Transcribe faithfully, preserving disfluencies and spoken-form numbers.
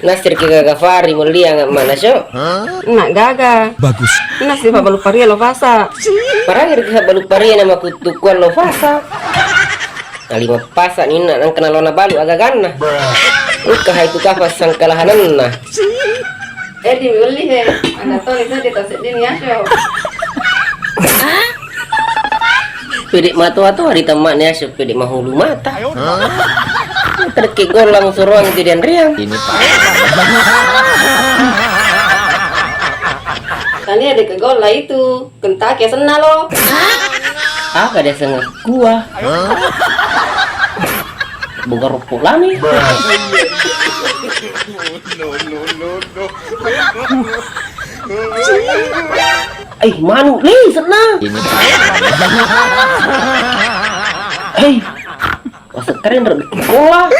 Nasirki gaga fari muliang mana syo? Nak gaga. Bagus. Nasi fa balu paria lo fasa. Parang riki fa balu paria nama kutukuan lo fasa. Nalima pasa ninna nang kenal lona balu agaganna. Uka hai tu kafa sangkalahananna. Eh, di beli he. Ada toli saja tak sedih ya syo. Pede matoa-toa di temmakna asu pede mahulu mata. Terke golang suruang jadi anriang. Ini Pak. Tani ada ke gola itu. Kentaki senna lo. Aga dia sengah gua. Buka rupuk lami. Eh, manu, leh, senna. Ini Hei, masa keren rek bola.